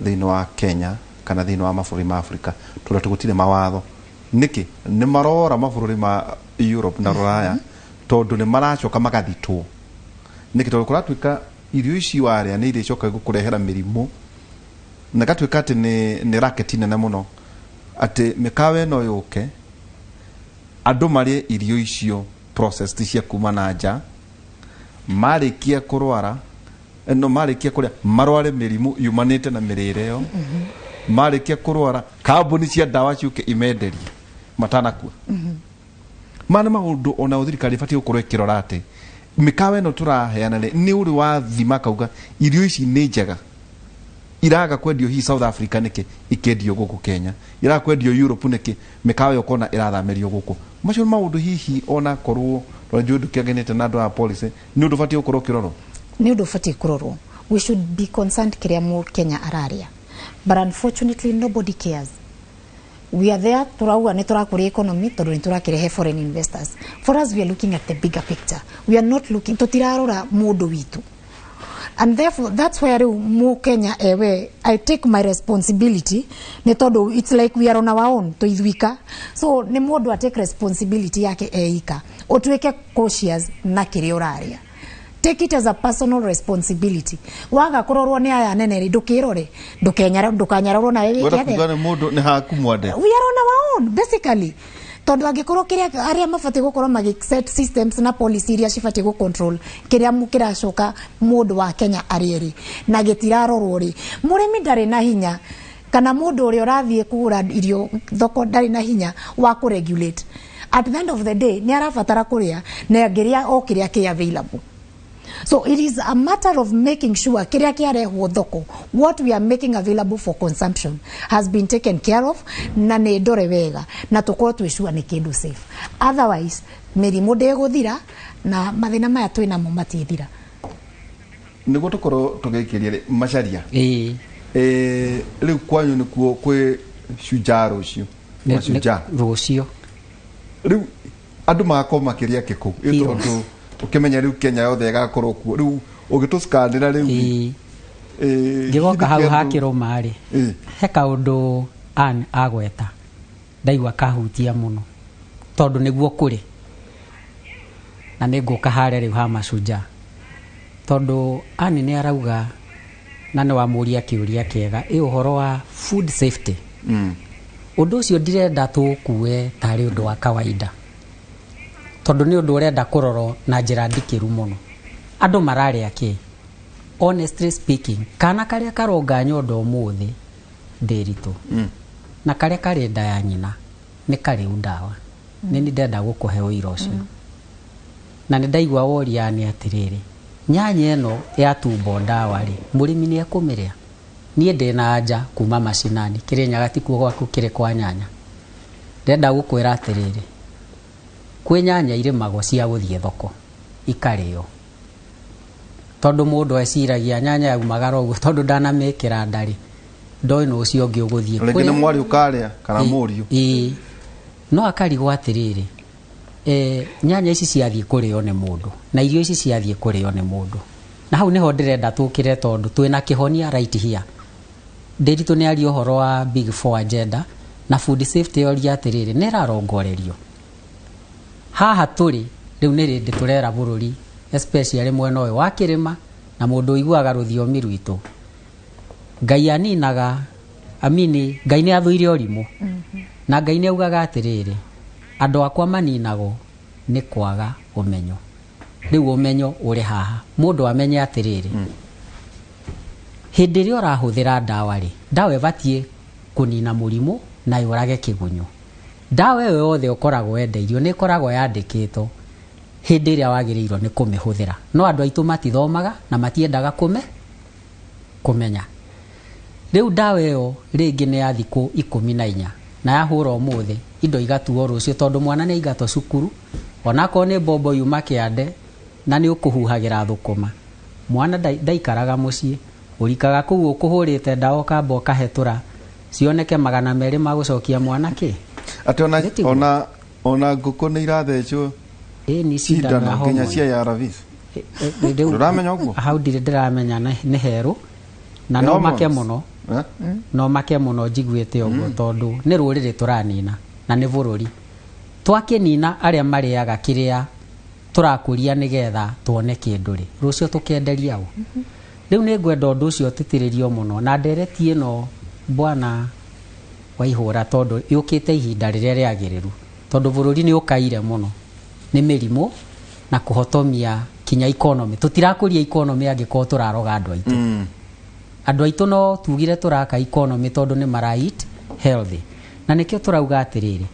Thĩinĩ wa Kenya kana thĩinĩ wa mabũrũri ma Afrika, tondũ atĩ gũtirĩ mawatho. Nĩkĩ nĩ marora mabũrũri ma Europe na Rũraya? Tondũ nĩ maracoka magathitwo. Nĩkĩ? Tondũ kũratuĩka irio ici warĩa nĩ irĩcoka gũkũrehera mĩrimũ, na gatuĩka atĩ nĩ racket nene mũno, atĩ mĩkawa ĩno yũke, andũ marĩe irio icio processed cia kuma na nja, marĩkia kũrwara, no marĩkia kũrĩa marware mĩrimũ yumanĩte na mĩrĩre ĩyo. Marĩkia kũrwara, kambuni cia ndawa ciũke imenderie matanakua. Maya nĩ maũndũ ona thirikari ĩbatiĩ gũkorwo ĩkĩrora, atĩ mĩkawa ĩno tũraheana rĩ, nĩ ũrĩ wathima kauga irio ici nĩ njega? Iraga kwendio hihi South Africa nĩkĩ, ikendio gũkũ Kenya? Iraga kwendio Europe nĩkĩ, mĩkawa ĩyo ũkona ĩrathamĩrio gũkũ? Macio nĩ maũndũ hihi ona korwo njũĩ ndũkĩaganĩte na andũ a policy, nĩ ũndũ ũbatiĩ gũkorwo ũkĩrorwo. Nĩ ũndũ ũbatiĩ kũrorwo. We should be concerned kĩrĩa Mũkenya ararĩa, but unfortunately nobody cares. We are there, turauga nĩ tũrakũria economy tondũ nĩ tũrakĩrehe foreign investors. For us, we are looking at the bigger picture. We are not looking, tũtirarora mũndũ witũ, and therefore that's where rĩu Mũkenya ewe, I take my responsibility, nĩ tondũ it's like we are on our own, tũithuika. So nĩ mũndũ a take responsibility yake eika, ũtuĩke cautious na kĩrĩa ũrarĩa. Take it as a personal responsibility. Waga kũrorwo nĩ aya nene rĩ, ndũkĩrore, ndũkanyararwo nawe wĩke Wenda atĩa? Kuga nĩ mũndũ nĩ haku mwande. We are on our own basically, tondũ angĩkorwo kĩrĩa arĩa mabatiĩ gũkorwo magĩ set systems na policy iria cibatiĩ gũ control kĩrĩa kĩracoka mũndũ wa Kenya arĩe rĩ, na gĩtirarorwo rĩ, mũrĩmi ndarĩ na hinya, kana mũndũ ũrĩa ũrathiĩ kũgũra irio thoko ndarĩ na hinya wa kũ regulate. At the end of the day, nĩ arabatara kũrĩa, na angĩrĩa o kĩrĩa kĩ available. So it is a matter of making sure kĩrĩa kĩarehwo thoko, what we are making available for consumption, has been taken care of na nĩ ndore wega, na tũkorwo twĩ sure nĩ kĩndũ safe. Otherwise mĩrimũ ndĩgũthira na mathĩna maya twĩ namo matithira. Nĩguo tũkorwo tũgĩikĩria rĩ, Macharia. Ĩĩ. Rĩu kwanyu nĩkuo kwĩ Shujaa rũciũ? Mashujaa. Rũciũ. Rĩu andũ magakorwo makĩria kĩkũ? Ĩ Heroes. Tondũ ũkĩmenya rĩu Kenya yothe ĩgakorwo kuo rĩu ũgĩtũskanĩra rĩu. Ĩĩ. Ĩ, Ngĩgoka hau hihi ha nĩkĩ kĩrũma rĩ, he kaũndũ Ann agweta ndaigua kahutia mũno, tondũ nĩguo kũrĩ na nĩ ngũka harĩa rĩu ha Mashujaa, tondũ Ann nĩ arauga na nĩ wamũria kĩũria kĩega ĩ ũhoro wa food safety. Ũndũ ũcio ndirenda tũkue tarĩ ũndũ wa kawaida, tondũ nĩ ũndũ ũrenda kũrorwo na njĩra ndikĩru mũno. Andũ mararĩa kĩ? Honestly speaking, kana karĩa karonga nyondo ũmũthĩ ndĩritũ na karĩa karĩ nda ya nyina nĩ karĩu ndawa. Nĩ nĩ ndenda gũkũhe ũira ũcio, na nĩ ndaigua woria nĩ atĩrĩrĩ, nyanya ĩno yatumbo ndawa rĩ, mũrĩmi nĩ ekũmĩrĩa? Niĩ ndĩna anja kuma macinani kĩrĩ nyaga tikuo gwaku kĩrĩ kwa nyanya. Ndenda gũkwĩra atĩrĩrĩ, kwĩ nyanya irĩmagwo cia gũthiĩ thoko ikarĩo, tondũ mũndũ eciragia nyanya yaumagara ũguo, tondũ ndanamĩkĩra ndarĩ ndoĩ nũ ũcio ũngĩ ũgũthiĩ. Rĩngĩ nĩ mwarĩ ũkarĩa kana mũriũ. Ĩĩ, no akarigwo atĩrĩrĩ, nyanya ici ciathiĩ kũrĩo nĩ mũndũ na irio ici ciathiĩ kũrĩo nĩ mũndũ, na hau nĩho ndĩrenda tũkĩre, tondũ twĩna kĩhonia right here. Ndĩritũ nĩ aria ũhoro wa Big Four agenda na food safety, oria atĩrĩrĩ, nĩ ĩrarongorerio haha tũrĩ rĩu? Nĩ rĩndĩ tũrera bũrũri, especially mwena ũyũ wa kĩrĩma na mũndũ ũiguaga rũthiomi rwitũ. Ngai aninaga amini, Ngai nĩ athũire ũrimũ, na Ngai nĩ augaga atĩrĩrĩ, andũ akwa maninagwo nĩ kwaga ũmenyo. Rĩu ũmenyo ũrĩ haha, mũndũ amenye atĩrĩrĩ, hĩndĩ ĩrĩa ũrahũthĩra ndawa rĩ, ndawa ĩbatiĩ kũnina mũrimũ na yũrage kĩgunyũ. Ndawa ĩyo yothe ũkoragwo wendeirio nĩ ĩkoragwo yandĩkĩtwo hĩndĩ ĩrĩa wagĩrĩirwo nĩ kũmĩhũthĩra, no andũ aitũ matithomaga na matiendaga kũmenya. Rĩu ndawa ĩyo rĩngĩ nĩ ya thikũ 14, na yahũra ũmũthĩ, indo igatuo rũciũ, tondũ mwana nĩ aingatwo cukuru, onakorwo nĩ mbombo yuma kĩande na nĩ ũkũhuhagĩra thũkũma. Mwana ndaikaraga mũciĩ, ũrikaga kũu ũkũhũrĩte ndawa, ũkamba ũkahetũra cioneke 200 ma gũcokia mwana kĩ. Atĩ ona Nĩ tiguo? Ona ngũkũ nĩ irathecwo Ĩ ni cindano cindano ya nginya hormone. cia ARVs. Rĩu Ndũramenya ũguo? hau ndirĩ ndĩramenya, nĩ herũ na Nĩ no make hormones. mũno. No make mũno njiguĩte ũguo tondũ nĩ rũrĩrĩ tũranina na nĩ bũrũri twakĩnina arĩa marĩaga kĩrĩa tũrakũria nĩgetha tuone kĩndũ rĩ rũciũ tũkenderia ũ. Rĩu nĩ ngwenda ũndũ ũcio ũtĩtĩrĩrio mũno na ndereti ĩno bwana Waihũra tondũ yũkĩte ihinda rĩrĩa rĩagĩrĩru tondũ bũrũri nĩ ũkaire mũno nĩ mĩrimũ na kũhotomia kinya economy. Tũtirakũria economy angĩkorwo tũraroga andũ aitũ. Andũ aitũ no tugire tũraka economy tondũ nĩ mara eat healthy, na nĩkĩo tũrauga atĩrĩrĩ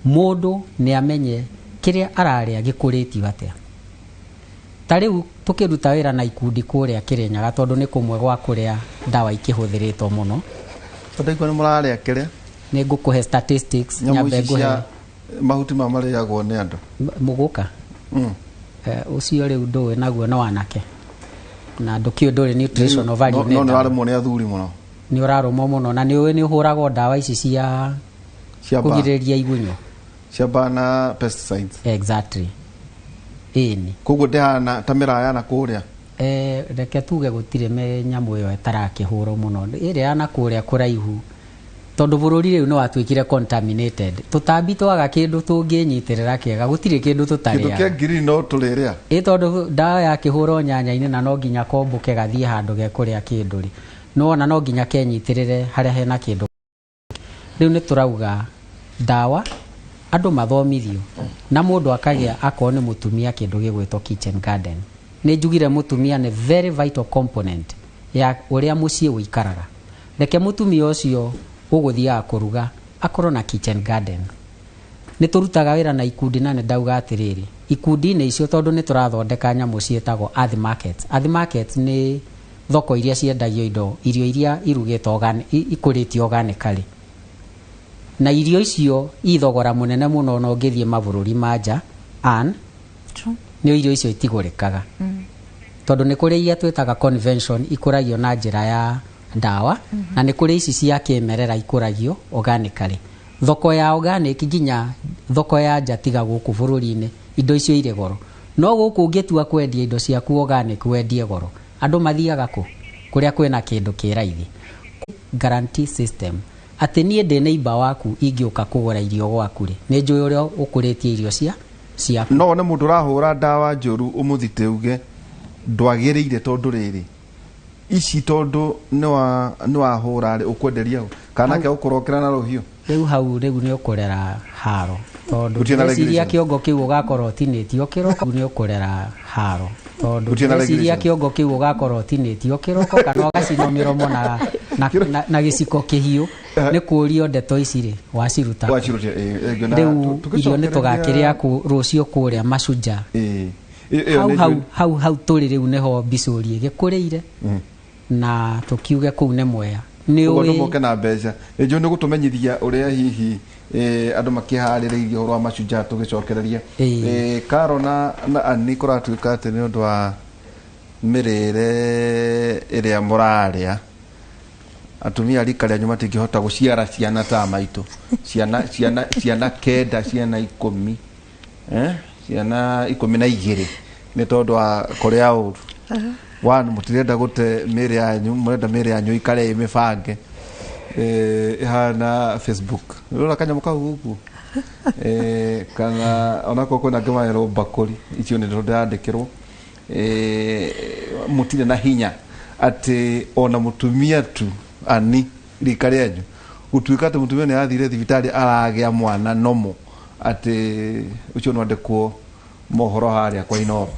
mũndũ nĩ amenye kĩrĩa ararĩa gĩkũrĩtio atĩa. Ta rĩu tũkĩruta wĩra na ikundi kũrĩa Kĩrĩnyaga tondũ nĩ kũmwe gwa kũrĩa ndawa ikĩhũthĩrĩtwo mũno. Tondũ nĩ mũrarĩa kĩrĩa nĩ ngũkũhe statistics nyambe ngũhe mahuti ma marĩagwo nĩ andũ mũgũka. Ũcio rĩu ndũĩ naguo no anake na ndũkĩũĩ ndũrĩ nutritional value. No nĩ ũrarũmwo nĩ athuri mũno. Nĩ ũrarũmwo mũno na nĩ ũĩ nĩ ũhũragwo ndawa ici cia kũgirĩrĩria igunyũ cia mbaa na pesticides. Exactly. Ĩni koguo ndĩhana ta mĩraya na kũrĩa. Reke tuge gũtirĩ nyamũ ĩyo ĩtarakĩhũrwo mũno ĩrĩa ya na kũrĩa kũraihu tondũ bũrũri rĩu nĩ watuĩkire contaminated. Tũtambi twaga kĩndũ tũngĩnyitĩrĩra kĩega gũtirĩ kĩndũ tũtarĩaga. Kĩndũ kĩa green no tũrĩrĩa. Ĩ tondũ ndawa yakĩhũrwo nyanya-inĩ na no nginya kombũke gathiĩ handũ gekũrĩa kĩndũ rĩ nĩwona no nginya kenyitĩrĩre harĩa hena kĩndũ. Rĩu nĩ tũrauga ndawa andũ mathomithio na mũndũ akagĩa akorwo nĩ mũtumia kĩndũ gĩgwĩtwo kitchen garden. Nĩ njugire mũtumia nĩ very vital component ya ũrĩa mũciĩ ũikaraga. Reke mũtumia ũcio ũgũthiaga kũruga akorwo na kitchen garden. Nĩ tũrutaga wĩra na ikundi na nĩ ndauga atĩrĩrĩ ikundi-inĩ icio tondũ nĩ tũrathondeka nyamũ ciĩtagwo earth markets. Earth markets nĩ thoko iria ciendagio indo irio iria irugĩtwo ikũrĩtio organically na irio icio i thogora mũnene mũno na ũngĩthiĩ mabũrũri ma nja an nĩ irio icio itigũrĩkaga. Tondũ nĩ kũrĩ iria twĩtaga convention ikũragio na njĩra ya ndawa na nĩ kũrĩ ici cia kĩmerera ikũragio organically. Thoko ya organic nginya thoko ya nja tiga gũkũ bũrũri-inĩ indo icio irĩ goro. No gũkũ ũngĩtua kwendia indo ciaku organic wendie goro andũ mathiaga kũ kũrĩa kwĩna kĩndũ kĩ raithi. Guarantee system atĩ niĩ ndĩ neighbor waku ingĩũka kũgũra irio gwaku rĩ nĩ njũĩ ũrĩa ũkũrĩtie irio ciaku. No wone mũndũ ũrahũra ndawa njũru ũmũthite uge ndwagĩrĩire tondũ rĩrĩ ici tondũ nĩ wahũra rĩ ũkwenderia ũ kana ke ũkũrokera na rũhiũ. Rĩu hau rĩu nĩ ũkũrera haro tondũ ngwĩciria kĩongo kĩu ũgakorwo ũtinĩtio kĩroko nĩ ũkũrera haro tondũ ngwĩciria kĩongo kĩu ũgakorwo ũtinĩtio kĩroko kana ũgacinwo mĩromo na gĩciko kĩhiũ nĩ kũũrio ndeto ici rĩ waciruta. Rĩu irio nĩ tũgakĩrĩa rũciũ kũrĩa Mashujaa. Hau hau tũrĩ rĩu nĩho mbicũri ĩgĩkũrĩire na tũkiuge kũu nĩ Mwea. Nĩ ũĩ moke na mbeca ĩnjũ nĩ gũtũmenyithia ũrĩa hihi andũ makĩharĩrĩirie ũhoro wa Mashujaa tũgĩcokereria. Karo na Ann kũratuĩka atĩ nĩ ũndũ wa mĩrĩre ĩrĩa mũrarĩa atumia rika rĩanyu matingĩhota gũciara ciana ta maitũ ciana 9 ciana 10 ciana 12 nĩ tondũ wa kũrĩa ũru. One mũtirenda gũte mĩrĩ yanyu mũrenda mĩrĩ yanyu ikare ĩmĩbange ihana Facebook ũrona kanyamũ kau ũguo kana onakorwo kwĩna angĩ marerwo mbakũri icio nĩ ndĩrandĩkĩrwo mũtirĩ na hinya atĩ ona mũtumia tu ani rika rĩanyu gũtuĩka atĩ mũtumia nĩ athire thibitarĩ aragĩa mwana nomo atĩ ũcio no andĩkwo mohoro harĩa kwa Inooro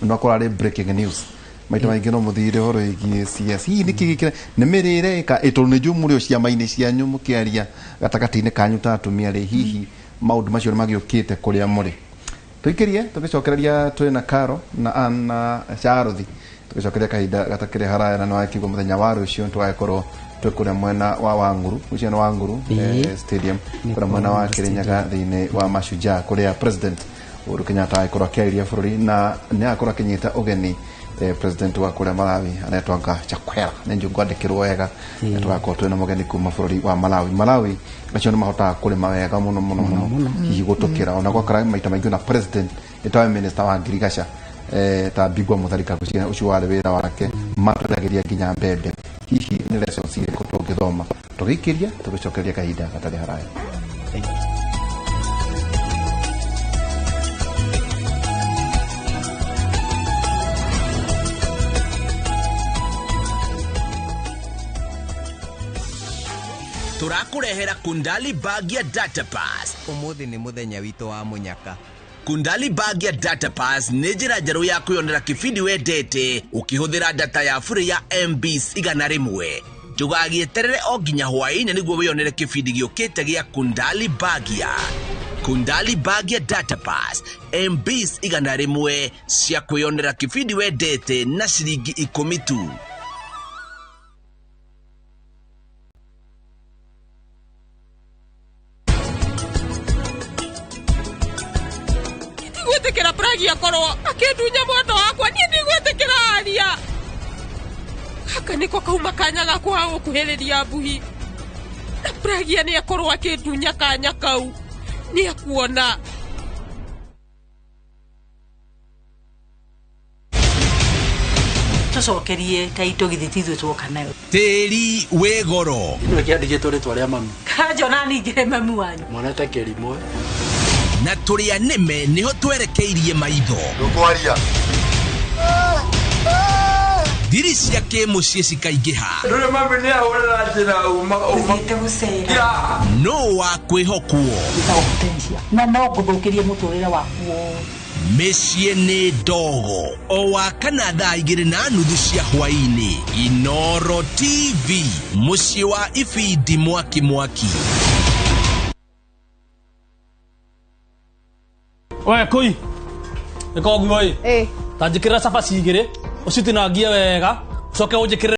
no akorwo arĩ breaking news maita maingĩ no mũthire ũhoro wĩgiĩ CS hihi nĩkĩ gĩkĩra nĩ mĩrĩre ĩka tondũ nĩ njũĩ mũrĩ o ciama-inĩ cianyu mũkĩaria gatagatĩ-inĩ kanyu ta atumia rĩ hihi maũndũ macio nĩ magĩũkĩte kũrĩa mũrĩ. Tũikĩrie tũgĩcokereria twĩ na Karo na Ann na Charũthi tũgĩcokereria kahinda gatakĩrĩ haraya na nĩwakĩigua mũthenya wa rũciũ tũgagĩkorwo twĩ kũrĩa mwena wa Wangũrũ ũcio nĩ Wangũrũ stadium kũrĩa mwena wa Kĩrĩnyaga thĩinĩ wa Mashujaa kũrĩa president Uhuru Kenyatta agĩkorwo akĩarĩria bũrũri na nĩ agakorwo akĩnyita ũgeni president wa kũrĩa Malawi anetwanga Chakwera nĩ njũĩ ngwandĩkĩrwo wega tũgakorwo twĩna mũgeni kuma bũrũri wa Malawi. Malawi acio nĩ mahotaga kũrĩma wega mũno mũno mũno hihi gũtũkĩra ona gwakora maita maingĩ na president ĩtawe minister wa ngirigaca ta Bigwa Mutharika ũcio warĩ wĩra wake matwendagĩria nginya mbembe. Hihi nĩ lessons irĩkũ tũngĩthoma tũgĩikĩria tũgĩcokeria kahinda gatarĩ haraya? Tũrakũrehera Kundali Bag ya Data Pass. Umuthi nĩ mũthenya witũ wa mũnyaka. Kundali Bag ya Data Pass nĩ njĩra njerũ ya kwĩyonera kĩbindi wendete ũkĩhũthĩra data ya bure ya MBs 100. Ndũgagĩeterere o nginya hwaĩ-inĩ nĩguo wĩyonere kĩbindi gĩũkĩte gĩa Kundali Bagia. Kundali Bag ya Data Pass, MBs 100 cia kwĩyonera kĩbindi wendete na ciringi 10 tu. Ndigwĩtĩkĩra Pragi akorwo akĩndunya mwendwa wakwa, niĩ ndigwĩtĩkĩra aria. Gaka nĩko kauma kanya gakwa ga gũkuhĩrĩria mbuhi, na Pragia nĩ akorwo akĩndunya kanya kau, nĩ akuona. Tũcokerie ta indo githĩ ti ithuĩ tuoka nayo. Tĩri wĩ goro. Ĩno ĩkĩandĩkĩtwo rĩtwa rĩa mami. Kanjona ningĩre mami wanyu. Mwana kĩrimũ. Na tũrĩa nĩme nĩho twerekeirie maitho. Ndũkwaria. Thiri cia kĩmũciĩ cikaingĩha. Ndũrĩ mami nĩ ahũrĩra njĩra uma. Ũthiĩte gũcera. No wa kwĩhokwo. Na no ngũthũkĩrie mũtũrĩre waku wothe. Mĩciĩ nĩ ndogo. O wa kana thaa 2:30 cia hwaĩ-inĩ. Inoro TV, mũciĩ wa ibindi mwaki mwaki. We koi nä koguo ä ta njä kä rä ra cabaci igä rä å citinangie wega å coke å njä kä rä